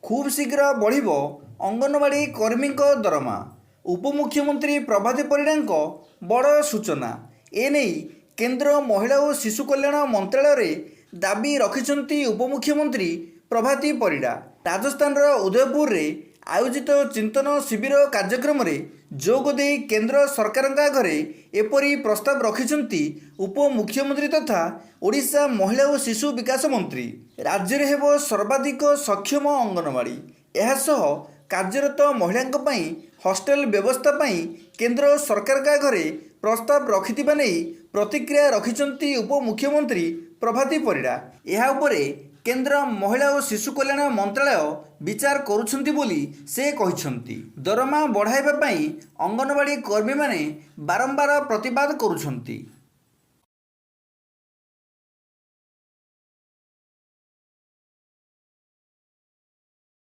ଖୁବ୍ ଶୀଘ୍ର ବଢ଼ିବ ଅଙ୍ଗନବାଡ଼ି କର୍ମୀଙ୍କ ଦରମା। ଉପମୁଖ୍ୟମନ୍ତ୍ରୀ ପ୍ରଭାତୀ ପରିଡ଼ାଙ୍କ ବଡ଼ ସୂଚନା। ଏନେଇ କେନ୍ଦ୍ର ମହିଳା ଓ ଶିଶୁ କଲ୍ୟାଣ ମନ୍ତ୍ରାଳୟରେ ଦାବି ରଖିଛନ୍ତି ଉପମୁଖ୍ୟମନ୍ତ୍ରୀ ପ୍ରଭାତୀ ପରିଡ଼ା। ରାଜସ୍ଥାନର ଉଦୟପୁରରେ ଆୟୋଜିତ ଚିନ୍ତନ ଶିବିର କାର୍ଯ୍ୟକ୍ରମରେ ଯୋଗ ଦେଇ କେନ୍ଦ୍ର ସରକାରଙ୍କ ଆଗରେ ଏପରି ପ୍ରସ୍ତାବ ରଖିଛନ୍ତି ଉପମୁଖ୍ୟମନ୍ତ୍ରୀ ତଥା ଓଡ଼ିଶା ମହିଳା ଓ ଶିଶୁ ବିକାଶ ମନ୍ତ୍ରୀ। ରାଜ୍ୟରେ ହେବ ସର୍ବାଧିକ ସକ୍ଷମ ଅଙ୍ଗନବାଡ଼ି। ଏହାସହ କାର୍ଯ୍ୟରତ ମହିଳାଙ୍କ ପାଇଁ ହଷ୍ଟେଲ ବ୍ୟବସ୍ଥା ପାଇଁ କେନ୍ଦ୍ର ସରକାରଙ୍କ ଆଗରେ ପ୍ରସ୍ତାବ ରଖିଥିବା ନେଇ ପ୍ରତିକ୍ରିୟା ରଖିଛନ୍ତି ଉପମୁଖ୍ୟମନ୍ତ୍ରୀ ପ୍ରଭାତୀ ପରିଡ଼ା। ଏହା ଉପରେ କେନ୍ଦ୍ର ମହିଳା ଓ ଶିଶୁ କଲ୍ୟାଣ ମନ୍ତ୍ରାଳୟ ବିଚାର କରୁଛନ୍ତି ବୋଲି ସେ କହିଛନ୍ତି। ଦରମା ବଢ଼ାଇବା ପାଇଁ ଅଙ୍ଗନବାଡ଼ି କର୍ମୀମାନେ ବାରମ୍ବାର ପ୍ରତିବାଦ କରୁଛନ୍ତି।